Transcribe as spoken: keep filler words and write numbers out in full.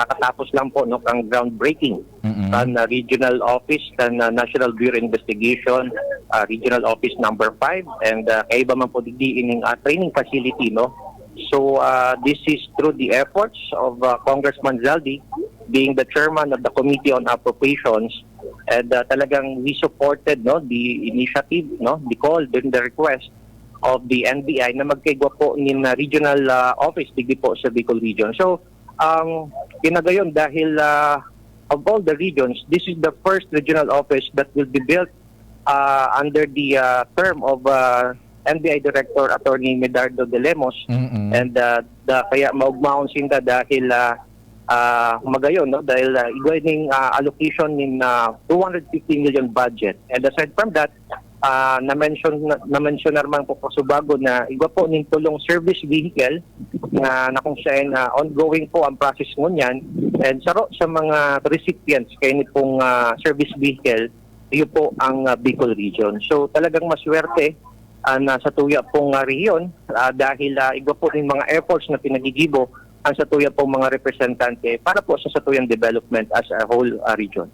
kakatapos lang po, no, kan groundbreaking Mm-mm. kan ah, regional office kan ah, National Bureau of Investigation, ah, regional office number five, and ah, kaiba man po digdi ining ah, training facility, no. So ah, this is through the efforts of ah, Congressman Zaldy being the chairman of the Committee on Appropriations, and ah, talagang we supported, no, the initiative, no, the call, then the request of the N B I na magkaigwa po nin ah, regional ah, office digdi po sa Bicol region. So, ang kinagayon, dahil ah, of all the regions, this is the first regional office that will be built ah, under the ah, term of ah, N B I Director Attorney Medardo de Lemos. Mm-mm. And ah, da, kaya maugmaon sinda dahil ah, ah, magayon, no, dahil ah, igwa ning ah, allocation nin ah, two hundred fifty million budget. And aside from that, ah, na-mention na, na-mention na naman po kasubago na igwa po nin tulong service vehicle na, na kung saan ah, ongoing po ang process ngunyan, and saro sa mga recipients kaini pong ah, service vehicle, iyo po ang ah, Bicol region. So talagang maswerte ang ah, satuya pong ah, rehiyon ah, dahil ah, igwa po ning mga efforts na pinagigibo ang satuya pong mga representante para po sa satuyang development as a whole ah, region.